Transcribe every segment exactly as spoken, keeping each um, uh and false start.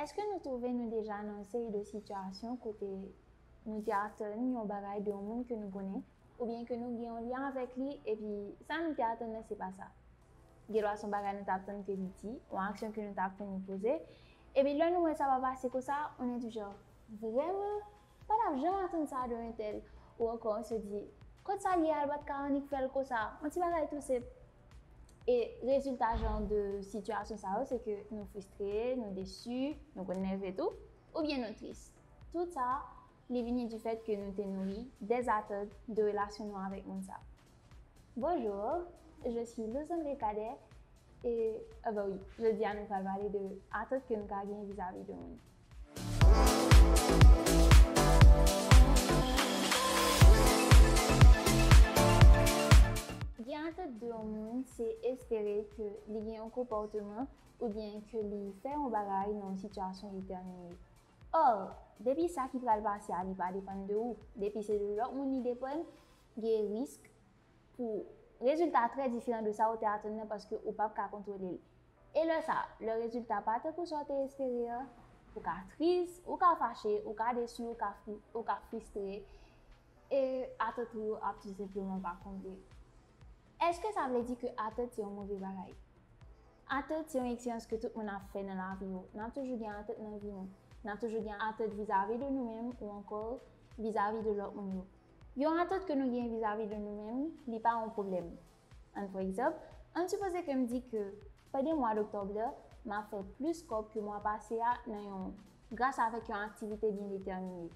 Èske nou twouve nou deja nan yon seri de sitiyasyon kote nou te atann yon bagay de yon moun ke nou konnen, oubyen ke nou gen yon lyen avèk li, epi sa nou te atann nan se pa sa? Gen dwa se yon bagay nou t ap tann ke li di, yon aksyon ke nou t ap tann li poze, epi lè nou wè sa pa pase konsa, on est du genre, vrèman? Mwen pa t ap janm atann sa de entèl. Ou ankò, on se di, kot sa l ye a, l pa t ka annik fè l konsa? Yon ti bagay tou senp. E rezilta jan de sitiyasyon sa yo, se ke nou fristre, nou desi, nou konn nève tou, oubyen nou tris. Tout sa, li vini du fait ke nou te nouri des attentes de relasyon nou avèk moun sa. Bonjour, je suis Lozanne Cadet e, ah ben oui, jodi a nou pral pale de atant ke nou ka gen vizavi de moun. Gen atant de yon moun, se espere ke li gen yon konpòteman oubyen ke li fè yon bagay nan yon sitiyasyon detèmine. Or, depi sa ki pral pase a, li pa depann de ou, depi se de lòt moun li depann, gen risk pou rezilta trè diferan de sa ou te atann nan paske ou p ap ka kontwole l. E lè sa, lè rezilta pa tankou sa w te espere an, ou ka tris, ou ka fache, ou ka desi, ou ka fri-, ou ka fristre, e atant ou yo ap tou senpleman pa konble. Èske sa vle di ke atant se yon move bagay? Atant se yon eksperyans ke tout moun ap fè nan lavi yo. N ap toujou gen atant nan vi nou. N ap toujou gen atant vizavi de nou menm ou ankò vizavi de lòt moun yo. Yon atant ke nou gen vizavi de nou menm, li pa yon pwoblèm. Ann fè egzanp, ann sipoze ke m di ke pandan mwa doktòb la, m ap fè plis kòb ke mwa pase a nan yon, gras avèk yon aktivite byen detèmine.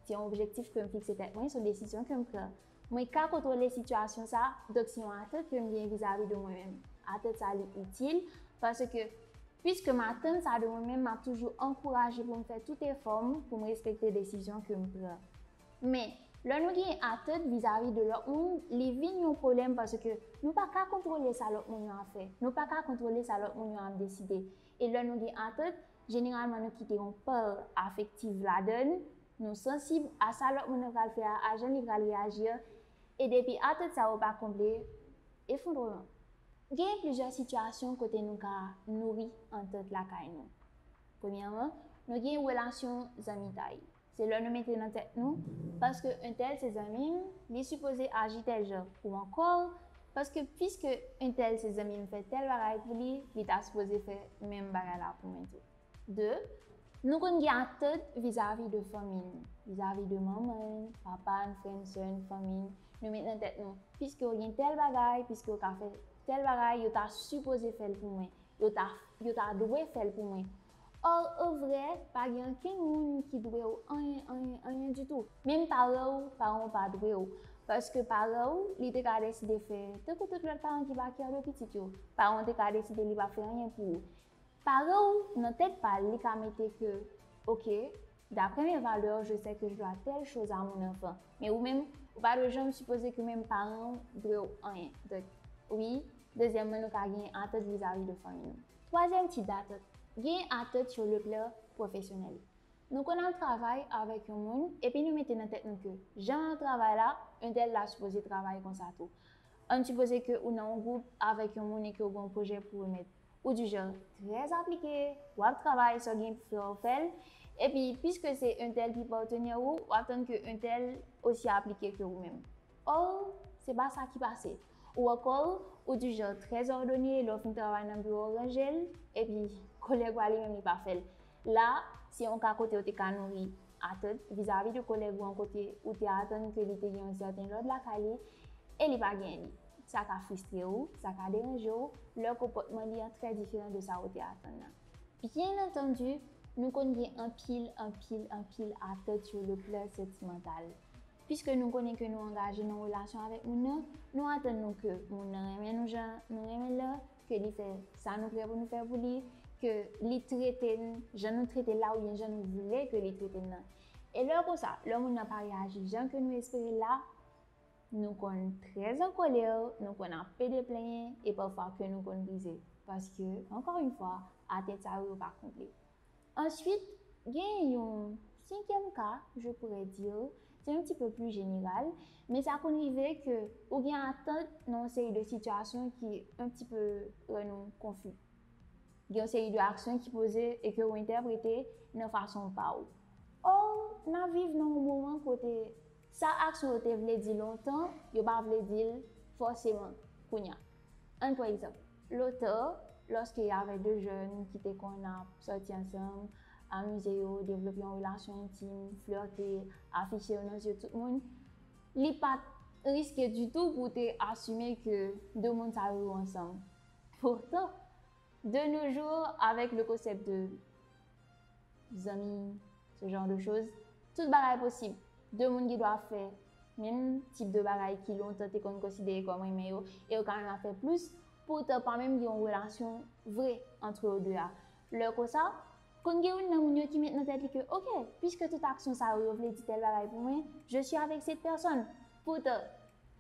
Se yon objektif ke m fikse tèt mwen, se yon desizyon ke m pran. Mwen ka kontwole sitiyasyon sa, donk se yon atant ke m gen vizavi de mwen menm. Atant sa li itil, paske piske m atann sa de mwen menm, m ap toujou ankouraje pou m fè tout efò m pou m respekte desizyon ke m pran. Men, lè nou gen atant vizavi de lòt moun, li vin yon pwoblèm paske nou pa ka kontwole sa lòt moun yo ap fè. Nou pa ka kontwole sa lòt moun yo ap deside. E lè nou gen atant, jeneralman nou kite yon pa afektif ladan l, nou sansib a sa lòt moun nan pral fè a, a jan li pral reyaji a, e depi atant sa yo pa konble, efondreman. Gen plizyè sitiyasyon kote nou ka nouri atant lakay nou. Premyèman, nou gen relasyon zanmitay. Se lè nou mete nan tèt nou, paske entèl se zanmi m, li sipoze aji tèl jan. Ou ankò, paske piske entèl se zanmi m fè tèl bagay pou li, li ta sipoze fè menm bagay la pou mwen tou. De, nou konn gen atant vizavi de fanmi n, vizavi de manman n, papa n, frè n, sè n, fanmi n. Nou met nan tèt nou, piske yo gen tèl bagay, piske yo ka fè tèl bagay, yo ta sipoze fè l pou mwen. Yo ta, yo ta dwe fè l pou mwen. Or, an vrè, pa gen ankenn moun ki dwe w anyen, anyen, anyen ditou. Menm paran w, paran w pa dwe w. Paske paran w, li te ka deside fè tankou tout lòt paran ki pa kè de pitit yo. Paran w te ka deside li pa fè anyen pou ou. Paran w, nan tèt pa l, li ka mete ke, oke, d'après mes valeurs, je sais que je dois telle chose à mon enfant. Men ou menm, ou pa dwe janm sipoze ke menm paran w dwe w anyen. Donk, wi, dezyèmman, nou ka gen atant vizavi de fanmi nou. Twazyèm tip datant, gen atant sur le plan professionnel. Nou konn ap travay avèk yon moun, epi nou mete nan tèt nou ke jan w ap travay la, entèl la sipoze travay konsa tou. Ann sipoze ke ou nan yon gwoup avèk yon moun e ke w gen yon pwojè pou remèt. Ou du genre trè aplike, w ap travay, sa w gen pou fè w fè l, epi piske se entèl ki patnè ou, w ap tann ke entèl osi aplike ke ou menm. Or, se pa sa ki pase. Ou ankò, ou du genre trè òdone, lè w fin travay nan biwo w ranje l, epi kolèg ou a li menm li pa fè l. La, se yon ka kote w te ka nouri atant vizavi de kolèg ou an kote ou te atann ke li te gen yon sèten lòd lakay li, e li pa gen li. Sa ka fristre w, sa ka deranje w, lè konpòtman li an trè diferan de sa ou te atann nan. Byen antandi, nou konn gen anpil, anpil, anpil atant sur le plan sentimental. Piske nou konnen ke nou angaje nan relasyon avèk moun nan, nou atann nou ke moun nan renmen nou jan nou renmen l la, ke li fè sa nou prè pou nou fè pou li, ke li trete n jan nou trete l la oubyen jan nou vle ke li trete n nan. E lè konsa, lè moun nan pa reyaji jan ke nou espere l la, nou konn trè an kolè, nou konn ap pede plenyen e pafwa kè nou konn brize. Paske, encore une fois, atant sa yo, yo pa konple. Answit, gen yon senkyèm ka, je pourrais dire, se yon ti pe pli jeneral, men sa konn rive ke ou gen atant nan yon seri de sitiyasyon ki yon ti pe rann ou konfi. Gen yon seri de aksyon ki poze e ke ou entèprete nan fason pa ou. Or, n ap viv nan yon moman kote sa aksyon yo te vle di lontan, yo pa vle di l fòseman kounye a. Ann pran egzanp, lontan, lòske y avè de jèn ki te konn ap sòti ansanm, amize yo, devlope yon relasyon entim, flirte, afiche yo nan zye tout moun, li pa t riske ditou pou w te asime ke de moun sa yo ansanm. Poutan, de nos jours, avec le concept de zanmi, ce genre de choses, tout bagay posib. De moun gen dwa fè menm tip de bagay ki lontan te konn konsidere kòm renmen yo, e yo ka menm ap fè plis, poutan pa menm gen yon relasyon vre ant yo de a. Lè konsa, konn gen youn nan moun yo ki met nan tèt li ke, oke, piske tout aksyon sa yo, yo vle di tèl bagay pou mwen, je suis avec cette personne. Poutan,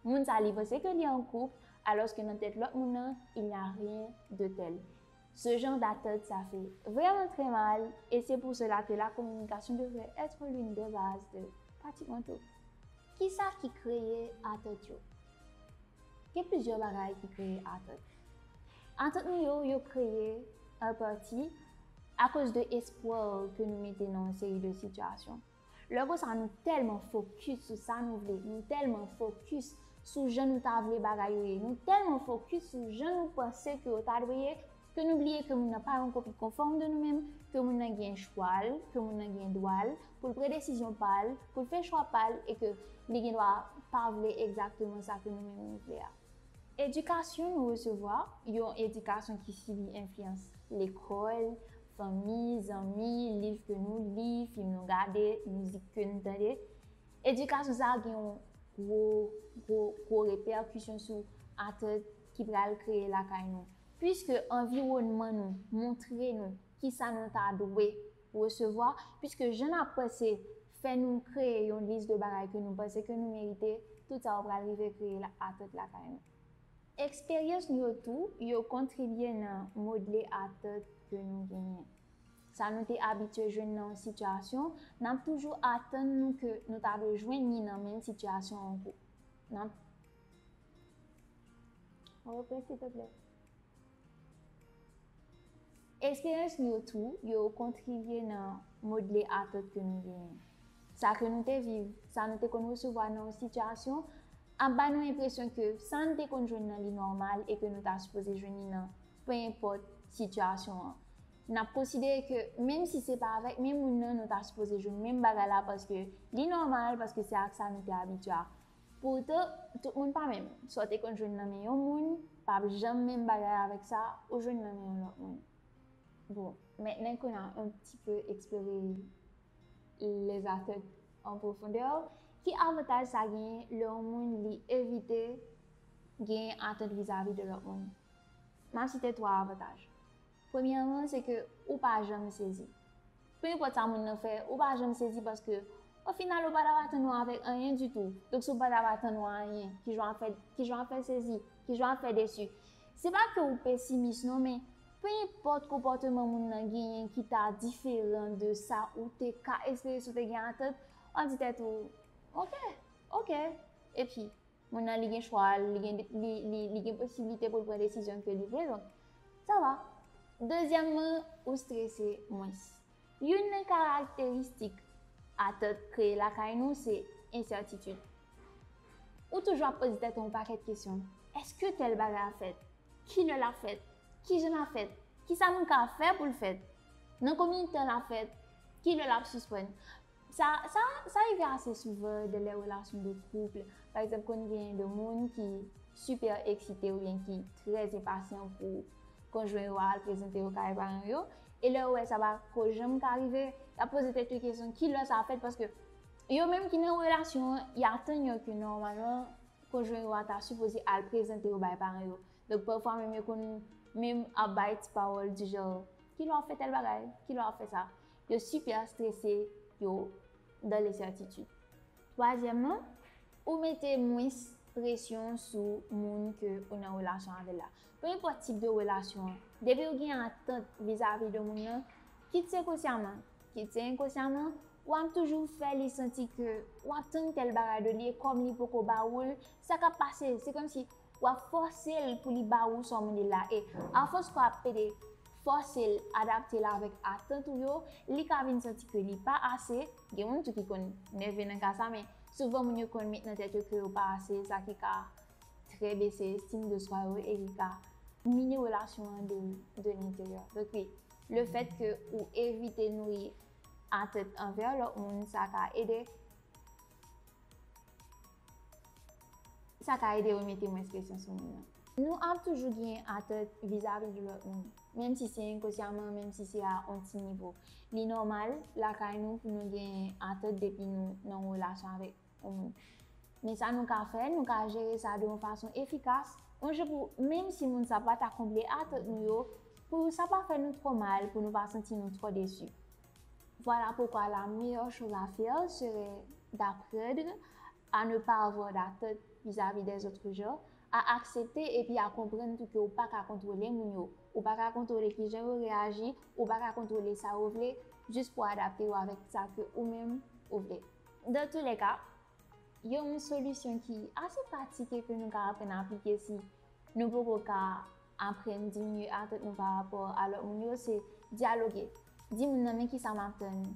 moun sa li panse ke li an koup, alòske nan tèt lòt moun nan, il n'y a rien de tel. Ce genre d'attente, ça fait vraiment très mal, et c'est pour cela que la communication devrait être l'une des bases de pratiquement tout. Kisa ki kreye atant yo? Gen plizyè bagay ki kreye atant. Atant nou yo, yo kreye an pati akoz de espwa ke nou mete nan yon seri de sitiyasyon. Lè konsa, nou tèlman fokis sou sa nou vle, nou tèlman fokis sou jan nou ta vle bagay yo ye, nou tèlman fokis sou jan nou panse ke yo ta dwe ye, ke nou bliye ke moun nan pa yon kopi konfòm de nou menm, ke moun nan gen chwa l, ke moun nan gen dwa l pou l pran desizyon pa l, pou l fè chwa pa l, e ke li gen dwa pa vle egzakteman sa ke nou menm nou vle a. Edikasyon nou resevwa, yon edikasyon ki sibi enfliyans lekòl, fanmi, zanmi, liv ke nou li, fim nou gade, mizik ke nou tande. Edikasyon sa a gen yon gwo, gwo, gwo repèkisyon sou atant ki pral kreye lakay nou. Piske anviwònman nou montre nou kisa nou ta dwe resevwa, piske jan n ap panse fè nou kreye yon lis de bagay ke nou panse ke nou merite, tout sa yo pral rive kreye la, atant lakay nou. Eksperyans nou yo tou, yo kontribye nan modle atant ke nou genyen. Sa nou te abitye jwenn nan yon sitiyasyon, n ap toujou atann nou ke nou ta dwe jwenn li nan menm sitiyasyon an ankò. N ap... Repran, silteplè. Eksperyans nou yo tou, yo kontribye nan modle atant ke nou genyen. Sa ke nou te viv, sa nou te konn resevwa nan yon sitiyasyon, ap ba nou enpresyon ke sa n te konn jwenn nan li nòmal e ke nou ta sipoze jwenn li nan penenpòt sitiyasyon an. N ap konsidere ke menm si se pa avèk menm moun nan nou ta sipoze jwenn menm bagay la paske li nòmal, paske se ak sa nou te abitye a. Poutan, tout moun pa menm. Sa w te konn jwenn nan men yon moun, p ap janm menm bagay avèk sa ou jwenn nan men yon lòt moun. Bon, maintenant qu'on a un petit peu exploré les attentes en profondeur, ki avantaj sa genyen lè yon moun li evite genyen atant vizavi de lòt moun? M ap site twa avantaj. Premyèman, se ke ou pa janm sezi. Penenpòt sa moun nan fè, ou pa janm sezi paske o final ou pa t ap atann ou avèk anyen ditou. Donk si w pa t ap atann ou a anyen, kijan w ap fè, kijan w ap fè sezi, kijan w ap fè desi? Se pa ke ou pesimis non, men penenpòt konpòteman moun nan genyen ki ta diferan de sa ou te ka espere si w te gen atant, w ap di tèt ou, oke, oke. Epi, moun nan li gen chwa l, li gen, li, li, li gen posiblite pou l pran desizyon ke li vle, donk, sa va. Dezyèmman, ou strese mwens. Youn nan karakteristik atant kreye lakay nou se ensètitid. Ou toujou ap poze tèt ou yon pakèt kesyon. Èske tèl bagay ap fèt? Kilè l ap fèt? Kijan l ap fèt? Kisa moun ka fè pou l fèt? Nan konbyen tan l ap fèt? Kilè l ap sispann? Sa, sa, sa rive ase souvan dans les relations de couple. Pa egzanp, konn gen de moun ki sipè eksite oubyen ki trè enpasyan pou konjwen yo al prezante yo kay paran yo. E lè yo wè sa pa ko janm ka rive, y ap poze tèt yo kesyon, kilè sa ap fèt? Paske yo menm ki nan relasyon an, y atann yo ke nòmalman, konjwen yo a ta sipoze al prezante yo bay paran yo. Donk, pafwa menm yo konn menm ap bay ti pawòl di jan, kilè w ap fè tèl bagay? Kilè w ap fè sa? Yo sipè strese, yo dans l'incertitude. Twazyèmman, ou mete mwens presyon sou moun ke ou nan relasyon avè l la. Penenpòt tip de relasyon an, depi ou gen atant vizavi de moun nan, kit se konsyaman, kit se enkonsyaman, w ap toujou fè li santi ke w ap tann tèl bagay de li, e kòm li poko ba ou l, sa k ap pase, se kòmsi w ap fòse l pou li ba ou sa w mande l la. E afòs ke w ap pede fòse l adapte l avèk atant ou yo, li ka vin santi ke li pa ase. Gen moun tou ki konn nève nan ka sa, men souvan moun yo konn met nan tèt yo ke yo pa ase, sa ki ka trè bese estim de swa yo e ki ka mine relasyon an de, de lenteryè. Donk wi, le fèt ke ou evite nouri atant anvè lòt moun, sa ka ede sa ka ede remete mwens presyon sou moun nan. Nou ap toujou gen atant vizavi de lòt moun, menm si se enkonsyaman, menm si se a yon ti nivo. Li nòmal lakay nou pou nou gen atant depi nou nan yon relasyon avèk yon moun. Men sa nou ka fè, nou ka jere sa de yon fason efikas. Yon jan pou, menm si moun sa pa ta konble atant nou yo, pou sa pa fè nou twò mal, pou nou pa santi nou twò desi. Voilà pourquoi la meilleure chose à faire serait d'apprendre à ne pas avoir d'attente vis-à-vis des autres gens, à accepter epi a konprann tou ke ou pa ka kontwole moun yo. Ou pa ka kontwole kijan yo reyaji, ou pa ka kontwole sa yo vle, jis pou adapte yo avèk sa ke ou menm ou vle. Dans tous les cas, yon solisyon ki ase pratik e ke nou ka aprann aplike si nou poko ka aprann diminye atant nou pa rapò a lòt moun yo, se dyaloge. Di moun nan, men kisa m ap tann.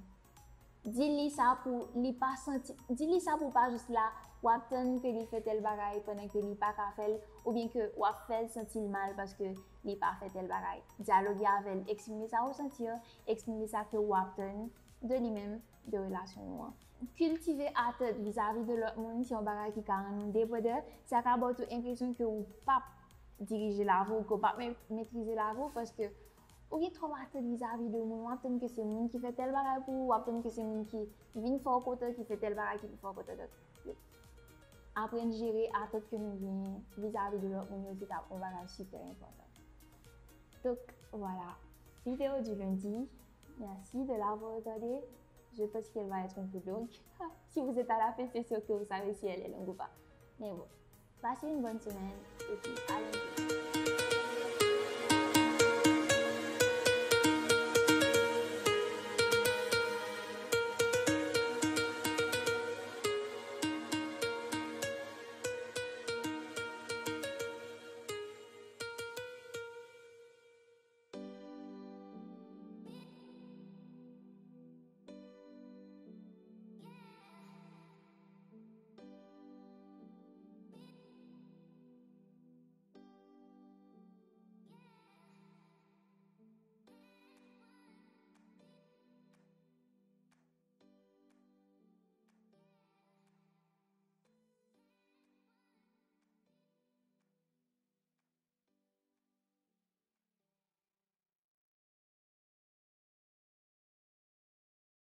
Di li sa pou li pa santi, di li sa pou pa jis la, w ap tann ke li fè tèl bagay pandan ke li pa ka fè l, oubyen ke w ap fè l santi l mal paske li pa fè tèl bagay. Dyaloge avè l, eksprime sa ou santi an, eksprime sa ke w ap tann de li menm, de relasyon nou an. Kiltive atant vizavi de lòt moun se yon bagay ki ka rann nou depandan, sa ka ba w tou enpresyon ke ou p ap dirije lavi w, ke w p ap me-, metrize lavi w, paske ou gen twòp atant vizavi de moun, w ap tann ke se moun ki fè tèl bagay pou ou, w ap tann ke se moun ki vin fè w kontan, ki fè tèl bagay ki pou fè w kontan. Donk, aprann jere atant ke nou genyen vizavi de lòt moun yo, se t ap yon bagay sipè enpòtan. Donc voilà, vidéo du lundi. Merci de l'avoir regardée. Je pense qu'elle va être un peu longue. Si vous êtes à la fin, c'est sûr que vous savez si elle est longue ou pas. Mais bon, passez une bonne semaine et puis à lundi.